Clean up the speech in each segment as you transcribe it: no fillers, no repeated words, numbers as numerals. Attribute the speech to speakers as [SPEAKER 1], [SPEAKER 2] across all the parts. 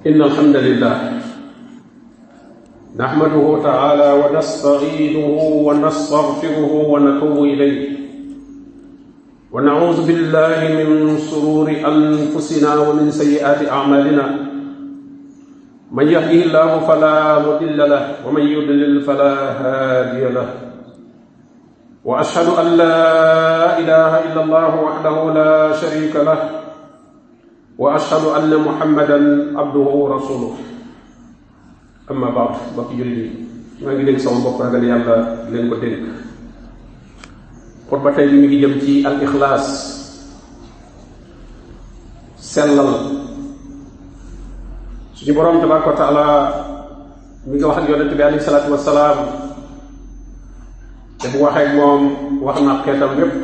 [SPEAKER 1] إن الحمد لله نحمده تعالى ونستعينه ونستغفره ونتوب إليه ونعوذ بالله من شرور أنفسنا ومن سيئات أعمالنا من يهده الله فلا مضل له ومن يضلل فلا هادي له وأشهد أن لا إله إلا الله وحده لا شريك له وأشهد أن محمدا عبده ورسوله أما بعد بقي جلي ما ngi leen sama bopp ragal yàlla leen ko dénk xutba tey mi ngi jëm ci al ixlaas sellal suñu borom tabaraka wa taala mi ngi wax ak yonente bi alayhi salaatu wasalaam te bu waxee moom wax na xeetam yépp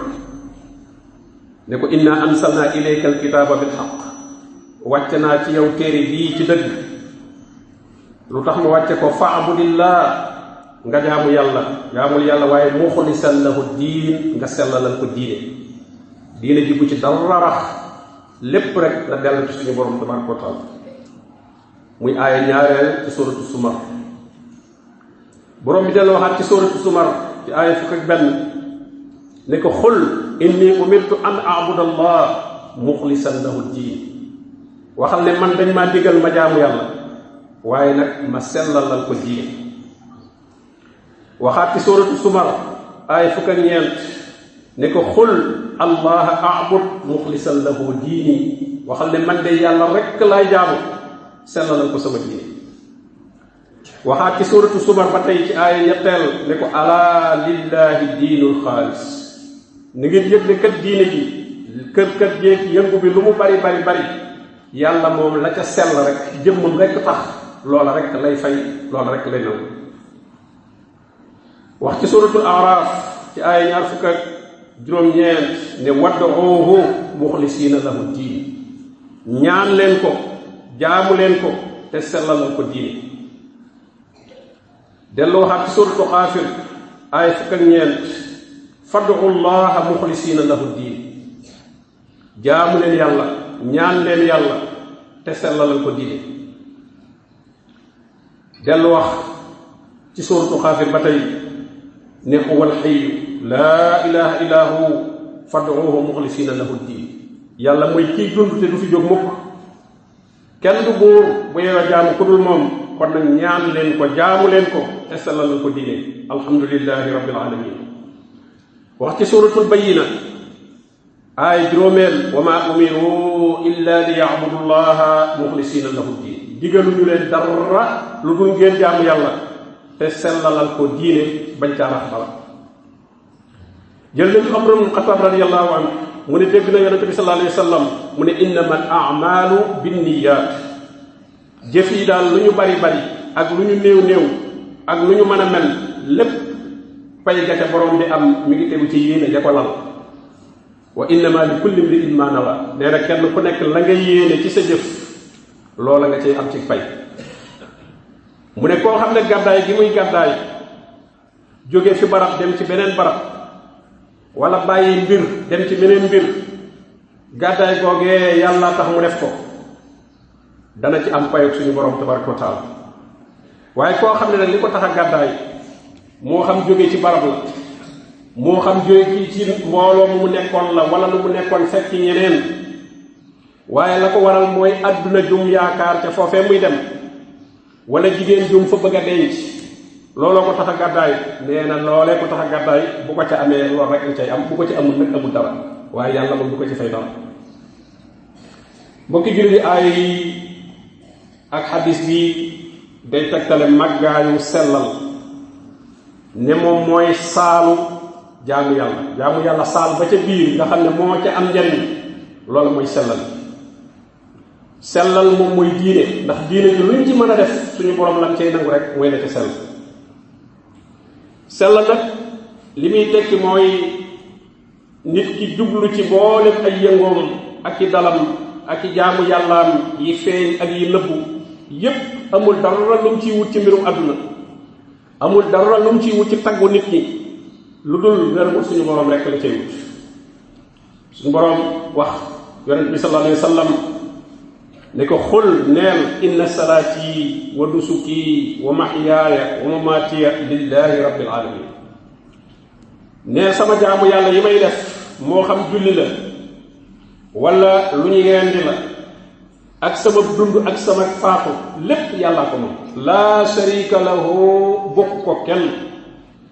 [SPEAKER 1] ne ko inna ansalna ilayka alkitaaba bilxaq wàcce naa ci yow téere bii ci dëgg lu tax ma wàcce ko faabudillah nga jaamu yàlla jaamul yàlla waaye muxlisan lahu diin nga sellalal ko diine ji bu ci dara rax lépp rek la dellu ci suñu borom tabaraka wa taala muy aaya ñaareel ci suratu sumar borom bi dellu waxaat ci suratu sumar ci aaya fukk ak benn ne ko xul inni umirtu an a'buda allah muxlisan lahu diin waxal ne man dañ maa digal ma jaamu yàlla waaye nag ma sellalal ko diine waxaat ci suratu sumar aaya fukk ak ñeent ne ko xul allaha a'bud muxlisan lahu diini waxal ne man de yàlla rekk laay jaamu sellalal ko sama diine waxaat ci suratu sumar ba tey ci aaya ñetteel ne ko ala lillahi diinul xaalis ni ngeen yëg ne kat diine ji kër jeeg yëngu bi lu mu bari yàlla moom la ca sell rek jëmmam rekk tax loola rek lay fay loola rek lay nangu wax ci suratul araf ci aaya ñaar fukk ak juróom-ñeent ne wad'uuhu muxlisiina lahu diin ñaan leen ko jaamu leen ko te sellalal ko diine delloo waxaat ci suratu xaafir aaya fukk ak ñeent fad'u llaha muxlisiina lahu diin jaamu leen yàlla ñaan leen yàlla te sellalal ko diine dellu wax ci suratu xaafir ba tey ne huwal hayyu laa ilaha illa hu fad'uuhu muxlisiina lahu diin yàlla mooy kiy dund te du fi jóg mukk kenn du buur bu yeewa jaamu ku dul moom kon nag ñaan leen ko jaamu leen ko te sellalal ko diine alhamdulillahi rabbil alamin wax ci suratul bayyina aay juróomeel wa ma umiru illa li ya'budu llaha muxlisiina lahu diin digaluñu leen dara lu dul ngeen jaamu yàlla te sellalal ko diine bañ caa rax dara jël nañu Umar ibn Xattaab radiyallahu anhu mu ne dégg na yonente bi sallallahu alayhi wa sallam mu ne innama al a'maalu binniyaat jëf yi daal lu ñu bari ak lu ñu néew ak lu ñu mën a mel lépp pay ga ca borom bi am mi ngi tegu ci yéene ja ko lal wa innama li kulli imri'in ma nawa nee na kenn ku nekk la nga yéene ci sa jëf loola nga cay am ci pay mu ne koo xam ne gàddaay gi muy gàddaay jóge fi barab dem ci beneen barab wala bàyyi mbir dem ci beneen mbir gàddaay googee yàlla tax mu def ko dana ci am payog suñu borom tabaraka wa taala waaye koo xam ne nag li ko tax a gàddaay moo xam jóge ci barab la moo xam jóge ci mbooloo mu nekkoon la wala lu mu nekkoon fekk ci ñeneen waaye la ko waral mooy adduna jum yaakaar ca foofee muy dem wala jigéen jum fa bëgg a denc looloo ko tax a gàddaay nee na loolee ko tax a gàddaay bu ko ca amee loolu rek la cay am bu ko ci amul nag amul dara waaye yàlla moom du ko ci fay dara mbokki julli aay yi ak xadis bi day tegtale màggaayu sellal ne moom mooy saalu jaamu yàlla saal ba ca biir nga xam ne moo ca am njariñ loolu mooy sellal moom mooy diine ndax diine ji luñ ci mën a def suñu borom lan cay nangu rek mooy la ca sellal nag li muy tekki mooy nit ki jublu ci mboolem ay yëngoom ak i dalam ak i jaamu yàllaam yi feeñ ak yi nëbbu yépp amul dara lu mu ciy wut ci mbirum àdduna amul dara lu mu ciy wut ci taggu nit ñi lu dul ngërëmu suñu borom rek la cay wut suñu borom wax yonent bi sallallahu alayhi wa sallam ne ko xul neel inna salaati wa nusuki wa mahyaaya wa mamaatiya lillahi rabbil alamin neel sama jaamu yàlla yi may def moo xam julli la wala lu ñu rendi la ak sama dund ak sama faatu lépp yàllaa ko moom laa sharika lahu bokk ko kenn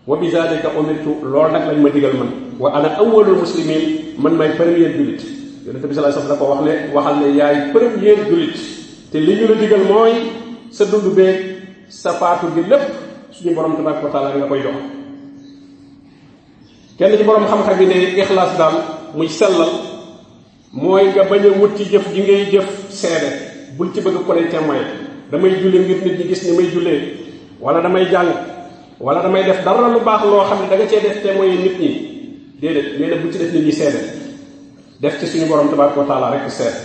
[SPEAKER 1] wa bi zalika umirtu loolu nag lañ ma digal man wa ana awwalul muslimin man may premier jullit yonente bi sallallahu alayhi wasallam da ko wax ne waxal ne yaay premier jullit te li ñu la digal mooy sa dund beeg sa faatu gi lépp suñu borom tabaraka wa taala nga koy jox kenn ci borom xam-xam yi ne ixlaas daal muy sellal mooy nga bañ a wut ci jëf ji ngay jëf seede bul ci bëgg ko lay témoin damay julli ngir nit ñi gis ni may jullee wala damay jàng wala damay def dara lu baax loo xam ne da nga cee def témoin nit ñi déedéet nee na bu ci def nit ñi seede def ci suñu borom tabaraka wa taala rek seede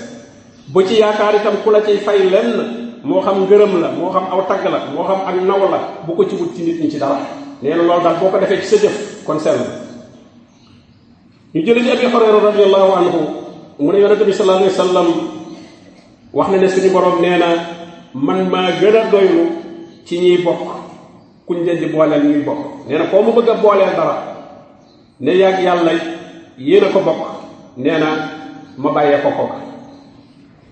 [SPEAKER 1] bu ci yaakaar itam ku la ciy fay lenn moo xam ngërëm la moo xam aw tagg la moo xam ak naw la bu ko ci wut ci nit ñi ci dara nee na loolu daal boo ko defee ci sa jëf kon sell ñu jëlee ci Abi Hurayra radiyallahu anhu mu ne yonente bi sallallahu alayhi wa sallam wax na ne suñu borom nee na man maa gën a doylu ci ñiy bokk kuñ leen di booleel ñuy bokk nee na koo mu bëgg a booleel dara ne yàgg yàlla yéen a ko bokk nee na ma bàyyee ko kooka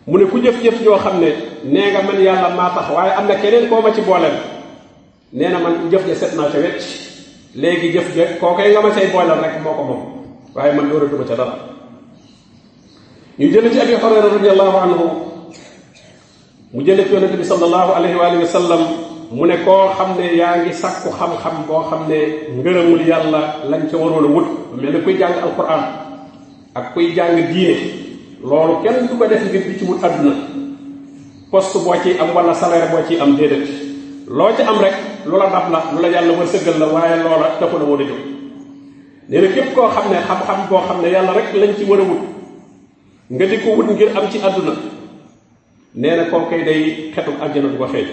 [SPEAKER 1] mu ne ku jëf-jëf yoo xam ne nee nga man yàlla maa tax waaye am na keneen koo ma ci booleel nee na man jëf ja set naa ca wecc léegi jëf ja kookay nga ma cay booleel rek moo ko moom waaye man loolu duma ca dara ñu jële ci Abi Hurayra radiyallahu anhu mu jële ci yonente bi sallallahu alayhi wa alihi wa sallam mu ne koo xam ne yaa ngi sàkku xam-xam boo xam ne ngërëmul yàlla lañ ca waroon a wut mel ne kuy jàng alquran ak kuy jàng diine loolu kenn du ko def ngir di ci wut àdduna poste boo ci am wala salaire boo ci am déedéet loo ci am rek lu la dab la lu la yàlla war sëggal la waaye loola taxu la war a jóg nee na képp koo xam ne xam-xam boo xam ne yàlla rek lañ ci war a wut nga di ko wut ngir am ci àdduna nee na koo koy day xetu àjjana du ko xeeñ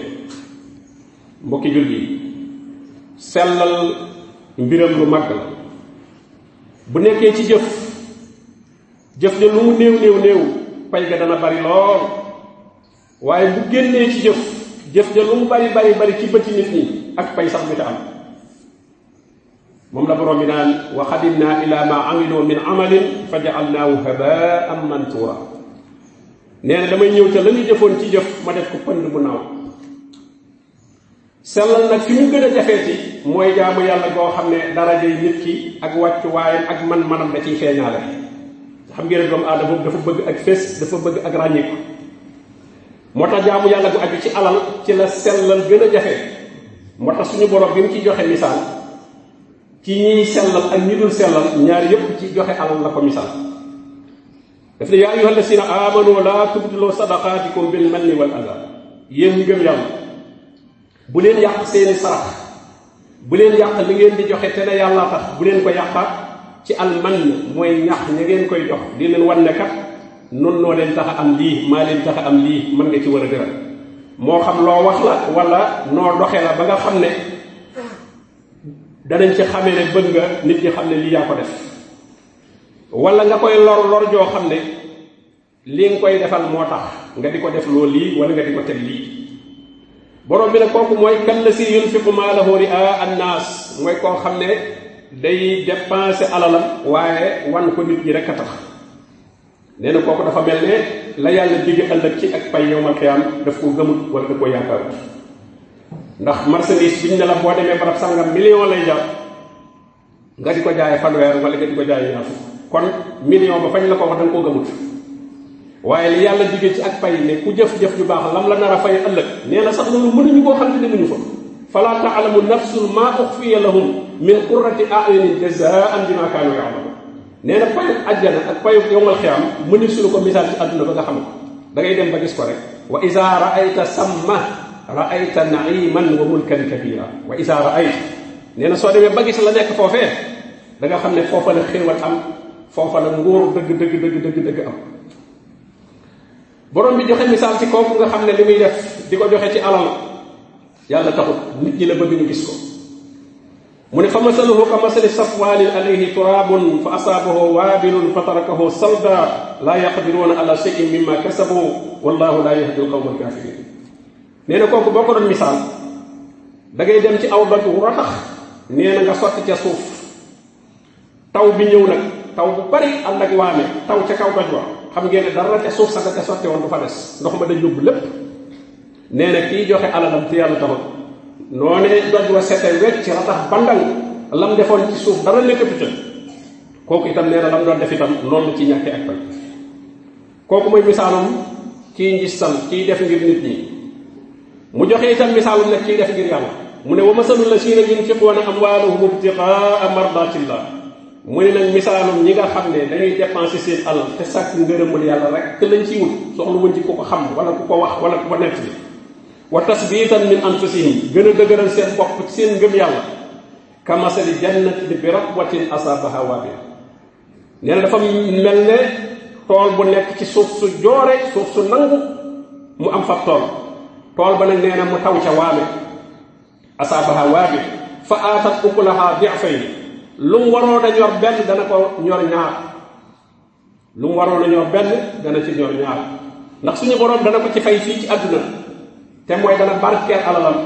[SPEAKER 1] mbokki jul gi sellal mbiram lu màgg la bu nekkee ci jëf jëf de lu mu néew néew néew pay ga dana bari lool waaye bu génnee ci jëf de lu mu bari bari bari ci bëti nit ñi ak pay sax bi ta am moom la borom bi naan wa xadimna ila ma amilu min amalin fa jaalnaahu habaan mantuura nee na damay ñëw ca la ñu jëfoon ci jëf ma def ko pënd bu naaw sellal nag fi mu gën a jafeeti mooy jaamu yàlla goo xam ne darajey nit ki ak wàccuwaayam ak man-manam da ciy feeñaale xam ngeen doomu aadama dafa bëgg ak fés dafa bëgg ak ràññiku moo tax jaamu yàlla gu aju ci alal ci la sellal gën a jafe moo tax suñu borom bi mu ci joxe misaal ci ñiy sellal ak ñi dul sellal ñaar yépp ci joxe alal la ko misaal daf ne yaa ayyuhal lazina amanu laa tubtilu sadaqaatikum bil manni wal adaa yéen ñi gëm yàlla bu leen yàq seeni sarax bu leen yàq li ngeen di joxe te ne yàlla tax bu leen ko yàqa ci alman mooy ñax ña ngeen koy jox di leen wan ne kat nun noo leen tax a am lii maa leen tax a am lii mën nga ci war a gërëm moo xam loo wax la wala noo doxe la ba nga xam ne danañ ci xamee ne bëgg nga nit ñi xam ne lii yaa ko def wala nga koy lor joo xam ne li nga koy defal moo tax nga di ko def loolu lii wala nga di ko teg lii borom bi ne kooku mooy kan la si yunfiqu maalahu ri'a annaas mooy koo xam ne day dépenser alalam waaye wan ko nit ñi rek a tax nee na kooku dafa mel ne la yàlla digge ëllëg ci ak pay yowmal xiyaam daf ko gëmut wala da ko yaakaarut ndax marchandise biñ ne la boo demee barab sàngam million lay jar nga di ko jaay fanweer wala nga di ko jaay ñaar fukk kon million ba fañ la ko wax da nga koo gëmut waaye li yàlla digge ci ak pay ne ku jëf-jëf ju baax lam la nar a fay ëllëg nee na sax loolu mënuñu koo xam te demuñu fa fala taalamu nafsun ma uxfiya lahum min qurrati a'yunin jazaan bima kaanu ya'malun nee na payu ajjana ak payu yowmal xiyaam mëni suñu ko misaal ci àdduna ba nga xam ko da ngay dem ba gis ko rek wa iza ra'ayta samma ra'ayta na'iman wa mulkan kabira wa iza ra'ayta nee na soo demee ba gis la nekk foofee da nga xam ne foofa la xéewal am foofa la nguur dëgg am borom bi joxe misaal ci kooku nga xam ne li muy def di ko joxe ci alal yàlla taxut nit ñi la bëgg ñu gis ko mu ne fa masaluhu ka masali safwaanin alayhi turaabun fa asaabahu waabilun fa tarakahu salda laa yaqdiruuna ala shay'in mimma kasabu wallahu laa yahdi al-qawma al-kaafiriin. nee na kooku boo ko doon misaal da ngay dem ci aw doj wu ratax nee na nga sotti ca suuf taw bi ñëw nag taw bu bari ànd ak waame taw ca kaw doj wa xam ngeen ne dara ca suuf sax ca sotti woon du fa des ndox ma dañ yóbbu lépp. nee na kii joxe alalam te yàlla taxul noonee doj wa sete wecc ratax bandang lam defoon ci suuf dara nekkatu ca kooku itam nee na lam doon def itam noonu ci ñàkkee ak fay. kooku mooy misaalum kii ngistal kii def ngir nit ñi. mu joxe itam misaalum nag kii def ngir yàlla mu ne wa masalul lazina yunfiquuna amwaalahum ibtigaa mardatillah mu ne nag misaalum ñi nga xam ne dañuy dépenser seen alal te sàkk ngërëmul yàlla rek te lañ ciy wut soxlu wuñ ci ku ko xam wala ku ko wax wala ku ko nett bi wa tasbiitan min anfusihim gën a dëgëral seen bopp ci seen ngëm yàlla ka masali jannatin bi rabwatin asaabaha waabil. nee na dafa mel ne tool bu nekk ci suuf su joore suuf su nangu mu am fa tool ba nag nee na mu taw ca waame asaabaha waabil fa aatat ukulaha di'fayni lu mu waroon a ñor benn dana ko ñor ñaar lu mu waroon a ñor benn dana ci ñor ñaar ndax suñu boroom dana ko ci fay fii ci àdduna te mooy dana barkeel alalam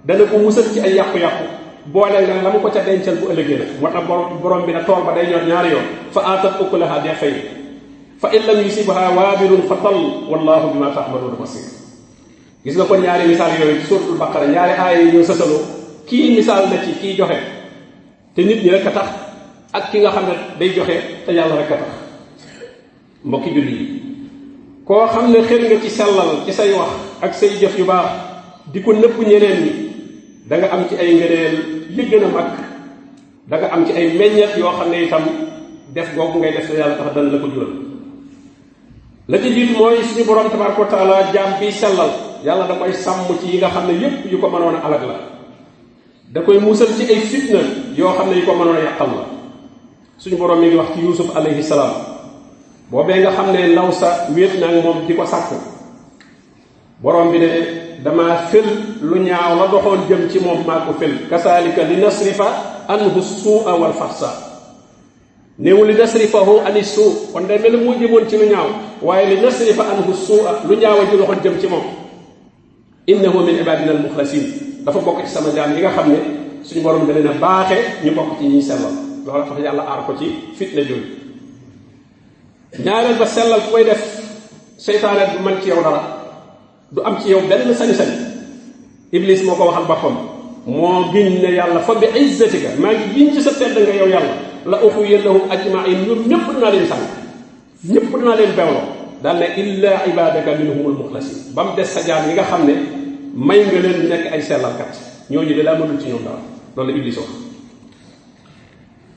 [SPEAKER 1] dana ko musal ci ay yàqu-yàqu boole nag la mu ko ca dencal bu ëllëgee nag moo tax borom bi na tool ba day ñor ñaari yoon fa aatat ukulaha di'fayni fa in lam yusibha waabilun fa tal wallahu bima ta'maluna basir. gis nga kon ñaari misaal yooyu ci suuratul baqara ñaari aaya yi ñoo sësaloo kii misaal na ci kii joxe te nit ñi rek a tax ak ki nga xam ne day joxe te yàlla rek a tax. mbokki julli yi koo xam ne xër nga ci sellal ci say wax ak say jëf yu baax di ko nëpp ñeneen ñi da nga am ci ay ngëneel li gën a mag da nga am ci ay meññet yoo xam ne itam def googu ngay def te yàlla tax dana la ko jural. la ci jiitu mooy suñu borom tabaraka wa taala jaam bi sellal yàlla da koy sàmm ci yi nga xam ne yépp yu ko mënoon a alag la da koy musal ci ay fitna yoo xam ne yu ko mënoon a yàqal la. suñu borom mi ngi wax ci Yuusuf alayhi salaam boobee nga xam ne ndaw sa wéet na ak moom di ko sàkku borom bi ne dama fël lu ñaaw la doxoon jëm ci moom maa ko fël kasaalika li nasrifa anhu suu'a wal fahsa néewu li nasrifahu ani suu kon day mel moo jëmoon ci lu ñaaw waaye li nasrifa anhu suu'a lu ñaaw a ji doxoon jëm ci moom innahu min ibadina al muxlasin dafa bokk ci sama jaam yi nga xam ne suñu borom da leen a baaxe ñu bokk ci ñiy sellal loolu tax yàlla aar ko ci fitna jooju. ñaareel ba sellal ku koy def seytaane du man ci yow dara du am ci yow benn sañ-sañ. iblis moo ko waxal boppam moo giñ ne yàlla fa bi izzatika maa ngi giñ ci sa tedd nga yow yàlla la uxwiyannahum ajmain ñoom ñëpp dinaa leen sànq ñëpp dinaa leen bewloo daal ne illa ibadaka minhumul muxlasin ba mu des sa jaam yi nga xam ne may nga leen nekk ay sellalkat ñooñu de laa mënul ci ñoom dara loolu la iblis wax.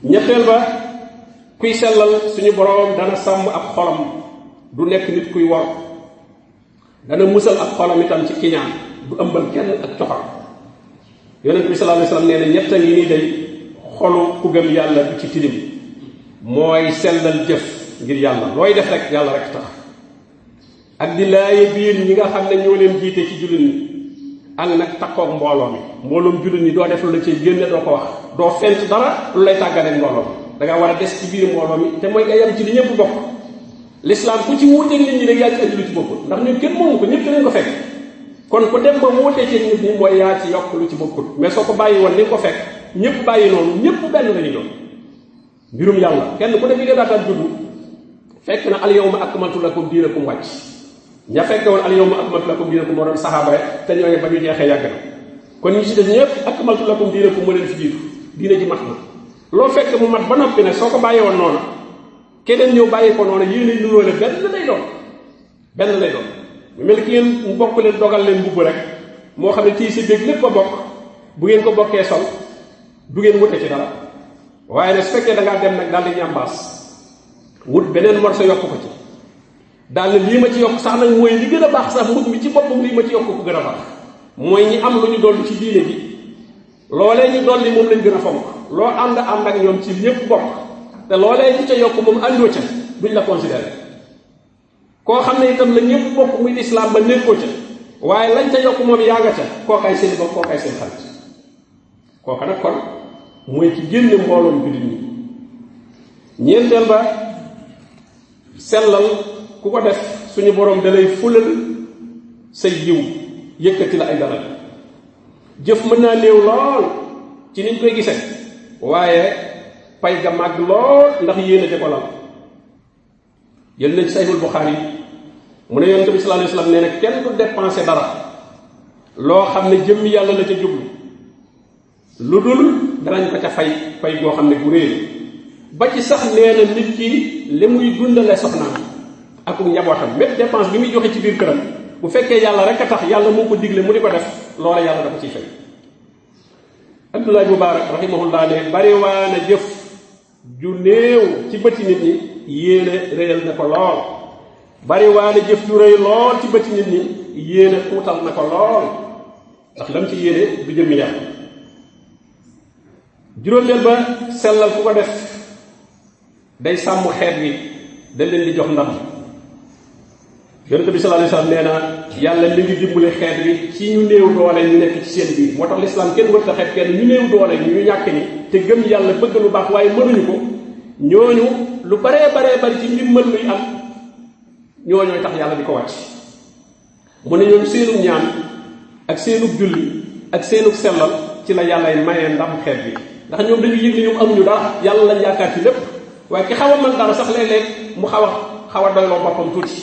[SPEAKER 1] ñetteel ba kuy sellal suñu boroom dana sàmm ab xolam du nekk nit kuy wor dana musal ab xolam itam ci kiñaan du ëmbal kenn ak coxal. yonent bi sallallahu alayhi wasallam nee na ñett ngi nii day xolu ku gëm yàlla du ci tilim mooy sellal jëf ngir yàlla looy def rek yàlla rek tax ak di laaye biir ñi nga xam ne ñoo leen jiite ci jullit ñi ak nag takkoog mbooloo mi mbooloom jullit ñi doo def lu la ci génne doo ko wax doo fent dara lu lay tàggalee mbooloo mi da nga war a des ci biir mbooloo mi te mooy nga yem ci li ñëpp bokk. l'islam ku ci wuuteeg nit ñi rek yaa ci andi lu ci bokkul ndax ñun kenn moomu ko ñëpp dinañ ko fekk kon ku dem ba wuutee ci nit ñi mooy yaa ci yokk lu ci bokkul mais soo ko bàyyi woon ni nga ko fekk ñëpp bàyyi noonu ñëpp benn lañu doon. mbirum yàlla kenn ku def li nga daataan juddu fekk na al yawma akmaltu lakum diinakum wàcc ña fekke woon al yawma akmaltu lakum diinakum moo doon saxaaba ya te ñooñu ba ñu jeexee yàgg na kon ñu ci des ñëpp akmaltu lakum diinakum moo leen fi jiitu diina ji mat na loo fekk mu mat ba noppi nag soo ko bàyyi woon noonu keneen ñëw bàyyi ko noonu yéen a nuróole benn lay doon mu mel ki ngeen bokk leen dogal leen mbubb rek moo xam ne tii si dégg lépp ko bokk bu ngeen ko bokkee sol du ngeen wute ci dara waaye nag su fekkee da ngaa dem nag daal di ñambaas wut beneen morso yokk ko ci daal ne lii ma ci yokk sax nag mooy li gën a baax sax mbub mi ci boppam lii ma ci yokk ko gën a baax mooy ñi am lu ñu dolli ci diine ji loolee ñu dolli moom lañ gën a fonk loo ànd ak ñoom ci ñëpp bokk te loolee ñu ca yokk moom àndoo ca duñ la considéré koo xam ne itam la ñëpp bokk muy lislaam ba nekkoo ca waaye lañ ca yokk moom yaa nga ca kookaay seen bopp kookaay seen xarit kooka nag kon mooy ci génne mbooloom jullit ñi. ñeenteel ba sellal ku ko def suñu borom dalay fulal say yiw yëkkati la ay dara. jëf mën naa néew lool ci niñ koy gisee waaye pay ga màgg lool ndax yéene ja ko lal. yéen nañ ci Sahihul Bukhari mu ne yonent bi sallallahu alayhi wasallam nee na kenn du dépenser dara loo xam ne jëmmi yàlla la ca jublu lu dul danañ ko ca fay goo xam ne bu réer ba ci sax nee na nit ki li muy dundale soxnaam ak njabootam même dépense bi muy joxe ci biir këram bu fekkee yàlla rek a tax yàlla moo ko digle mu di ko def loola yàlla dafa ciy fay. Abdullah Mubarak rahimahullah ne bari waa na jëf ju néew ci bëti nit ñi yéene réyal na ko lool bari waa na jëf ju rëy lool ci bëti nit ñi yéene tuutal na ko lool ndax lam ci yéene du jëmmi yàlla. juróomeel ba sellal ku ko def day sàmm xeet wi da leen di jox ndam. yonent bi sallallahu alayhi wasallam nee na yàlla mi ngi dimbali xeet wi ci ñu néew doole ñu nekk ci seen biir moo tax lislaam kenn wërta xeet kenn ñu néew doole ñu ñàkk ni te gëm yàlla bëgg lu baax waaye mënuñu ko ñooñu lu baree bari ci ndimbal luy am ñooñooy tax yàlla di ko wàcc. mu ne ñoom seenug ñaan ak seenug julli ak seenug sellal ci la yàllay mayee ndam xeet bi ndax ñoom dañu yëg ni ñoom amuñu dara yàlla lañ yaakaar ci lépp waaye ki xaw a mën dara sax léeg-léeg mu xaw a doyloo boppam tuuti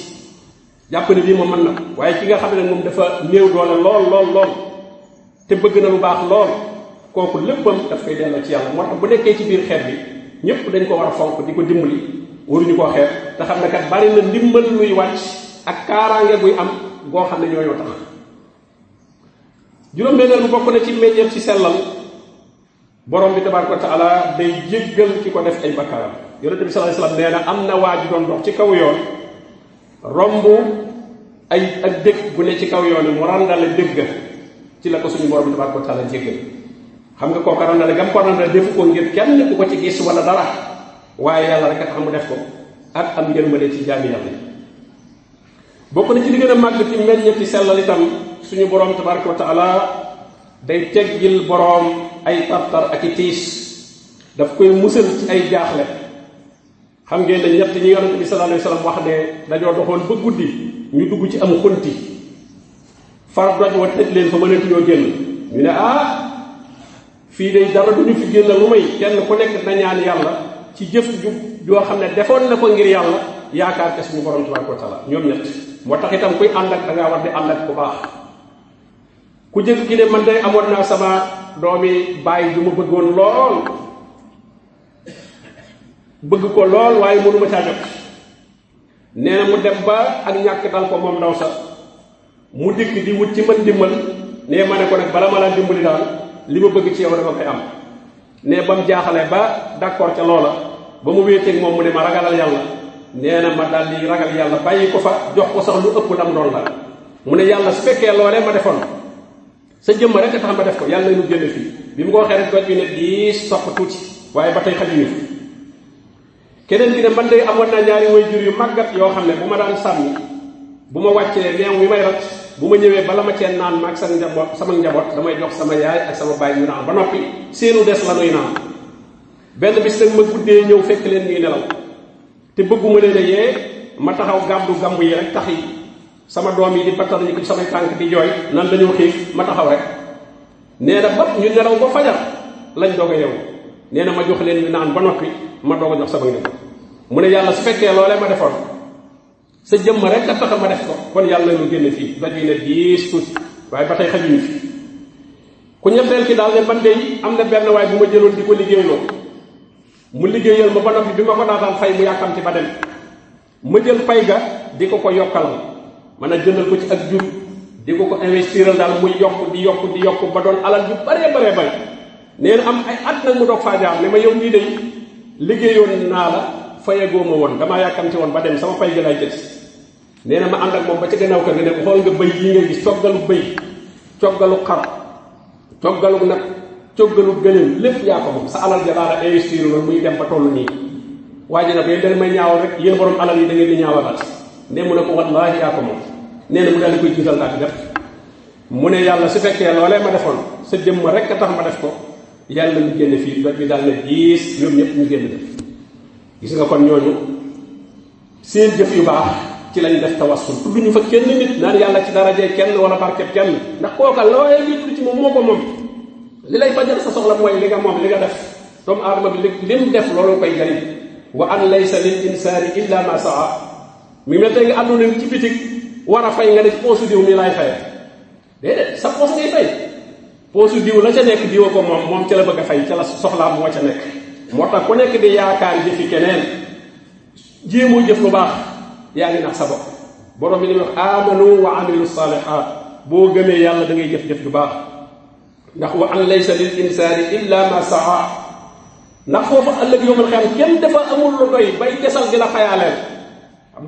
[SPEAKER 1] jàpp ne lii moom mën na waaye ki nga xam ne moom dafa néew doole lool te bëgg na lu baax lool kooku léppam daf koy delloo ci yàlla moo tax bu nekkee ci biir xeet bi ñëpp dañ ko war a fonk di ko dimbali waruñu koo xeet te xam ne kat bari na ndimbal luy wàcc ak kaaraange buy am goo xam ne ñooñoo tax. juróom-benneel bu bokk na ci meññeef ci sellal borom bi tabaaraka wa taala day jéggal ki ko def ay bakkaaram. yonent bi sallallahu alayhi wasallam nee na am na waa ji doon dox ci kaw yoon romb ak dëkk bu ne ci kaw yoon mu randale dëgg ci la ko suñu borom bi tabaaraka wa taala jéggal. xam nga kooku randale gam ko randale defu ko ngir kenn ku ko ci gis wala dara waaye yàlla rek a tax mu def ko ak am yërmande ci jaami yàlla yi. bokk na ci li gën a màgg ci meññeeti sellal itam suñu borom tabaaraka wa taala day teggil borom ay tartar ak i tiis daf koy musal ci ay jaaxle. xam ngeen ne ñett ñi yonent bi sallallahu alayhi wasallam wax ne dañoo doxoon ba guddi ñu dugg ci am xunti far doj wa tëj leen fa mënatuñoo génn ñu ne fii day dara duñu fi génn lu may kenn ku nekk na ñaan yàlla ci jëf ju joo xam ne defoon na ko ngir yàlla yaakaar te suñu borom tabaraka wa taala ñoom ñett moo tax itam kuy ànd ak da ngaa war di ànd ak bu baax. ku jëkk ki ne man day amoon naa sama doomi bàyyi ju ma bëggoon lool bëgg ko lool waaye mënuma caa jot nee na mu dem ba ak ñàkk dal ko moom ndaw sax mu dikk di wut ci man dimbal nee ma ne ko nag bala ma laa dimbali daal li ma bëgg ci yow dama koy am. nee ba mu jaaxalee ba d'accord ca loola ba mu wéeteeg moom mu ne ma ragalal yàlla nee na ma daal di ragal yàlla bàyyi ko fa jox ko sax lu ëpp lam doon la mu ne yàlla su fekkee loolee ma defoon sa jëmm rek tax ma def ko yàlla nu génn fii bi mu ko waxee rek doj bi ne diis sopp tuuti waaye ba tey xajuñu fi. keneen bi ne man day amoon naa ñaari waajur yu màggat yoo xam ne bu ma daan sàmmi bu ma wàccee neew mi may rat bu ma ñëwee bala ma cee naan ma ak sama njaboot damay jox sama yaay ak sama baay ñu naan ba noppi seenu des la nuy naan. benn bis nag ma guddee ñëw fekk leen ñuy nelaw te bëgguma leen a yee ma taxaw gàmbu yi rek tax yi sama doom yi di battar ñu ko samay tànk di jooy nan dañoo xiif ma taxaw rek nee na ba ñu nelaw ba fajar lañ doog a yeewu nee na ma jox leen ñu naan ba noppi ma doog a jox sama njaboot. mu ne yàlla su fekkee loolee ma defoon sa jëmm rek a tax ma def ko kon yàlla ñu génne fii doj yi ne diis tuuti waaye ba tey xajuñu fi. ku ñetteel ki daal ne man de am na benn waay bu ma jëloon di ko liggéeyloo mu liggéeyal ma ba noppi bi ma ko daataan fay mu yàkkamti ba dem ma jël pay ga di ko yokkal man a jëndal ko ci ak jur di ko investiral daal muy yokk di yokk ba doon alal ju baree bari nee na am ay at nag mu doog faa jaar ne ma yow nii de liggéeyoon naa la fayagoo ma woon damaa yàkkamti woon ba dem sama pay ga lay jël nee na ma ànd ak moom ba ci gannaaw kër ga ne xool nga bëy yi ngay gis coggalu bëy coggalu xar coggalu nag coggalu gëléem lépp yaa ko moom sa alal ja laa la investir loolu muy dem ba toll nii waaye nag yéen dañ may ñaawal rek yéen borom alal yi da ngeen di ñaawalaat ne mu ne ko wallaahi yaa ko moom nee na mu daal di koy jiital daal di def mu ne yàlla su fekkee loolee ma defoon sa jëmm rek a tax ma def ko yàlla ñu génn fii doj bi daal ne diis ñoom ñëpp ñu génn def gis nga kon ñooñu seen jëf yu baax ci lañ def tawassul tudd ñu fa kenn nit naan yàlla ci daraje kenn wala barkeb kenn ndax kooka looyee ngi tudd ci moom moo ko moom li lay fajal sa soxla mooy li nga moom li nga def doomu aadama bi lim def loolu koy jariñ wa an laysa lil insaani illa ma saa mi mel tey nga àdduna ngi ci bitig war a fay nga ne ci poosu diw mi laay fay déedéet sa poos ngay fay poosu diw la ca nekk diwa ko moom ca la bëgg a fay ca la soxlaam moo ca nekk moo tax ku nekk di yaakaar jëfi keneen jéemoo jëf lu baax yaa ngi nax sa bopp borom bi li wax amanu wa amilu salihat boo gëmee yàlla da ngay jëf-jëf lu baax ndax wa an laysa lil insaani illa ma saa ndax foofu ëllëg yowmal xam kenn dafa amul lu doy bay desal di la fayaaleel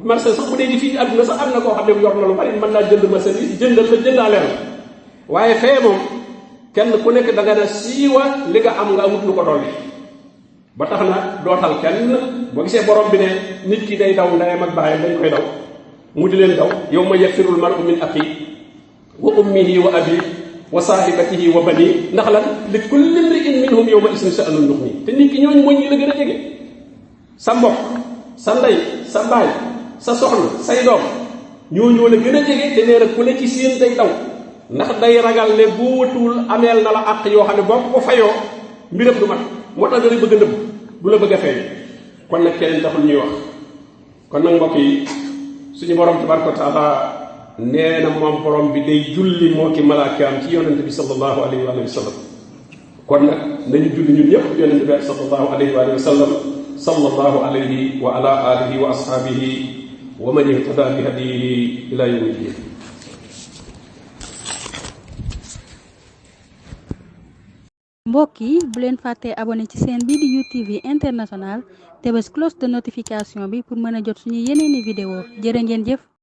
[SPEAKER 1] marché sax bu dee ji fii àdduna sax am na koo xam ne yor na lu bari mën naa jënd marchandise jëndal la jëndaaleel la waaye fee moom kenn ku nekk da nga ne siiwa li nga am nga amut lu ko dolli ba tax na dootal kenn boo gisee borom bi ne nit ki day daw ndeyam ak baayam dañ koy daw mu di leen daw yawma yafirul mar'u min axi wa ummihi wa abi wa saahibatihi wa bani ndax lan li kulli imri'in minhum yawma isin sha'nun yughni te nit ki ñooñu mooy ñi la gën a jege sa mbokk sa ndey sa baay sa soxna say doom ñooñu la gën a jege te nee na ku ne ci seen day daw ndax day ragal ne boo wëtuwul ameel na la àq yoo xam ne boo ko fayoo mbiram du mat moo tax da lay bëgg a nëbb du la bëgg a feeñ kon nag keneen taxul ñuy wax kon nag mbokk yi suñu borom tabaraka wa taala nee na moom borom bi day julli moo ki malaakaam ci yonente bi sallallahu alayhi wa sallam kon nag nañu julli ñun ñëpp yonente bi sallallahu alayhi wa sallam sallallahu alayhi wa ala alihi wa ashaabihi wa man ihtada bi hadiyihi ila yawmi ddin
[SPEAKER 2] mbokk yi bu leen fàttee abonné ci seen bii di UTV international te bés cloche de notification bi pour mën a jot suñu yeneeni vidéo jërë ngeen jëf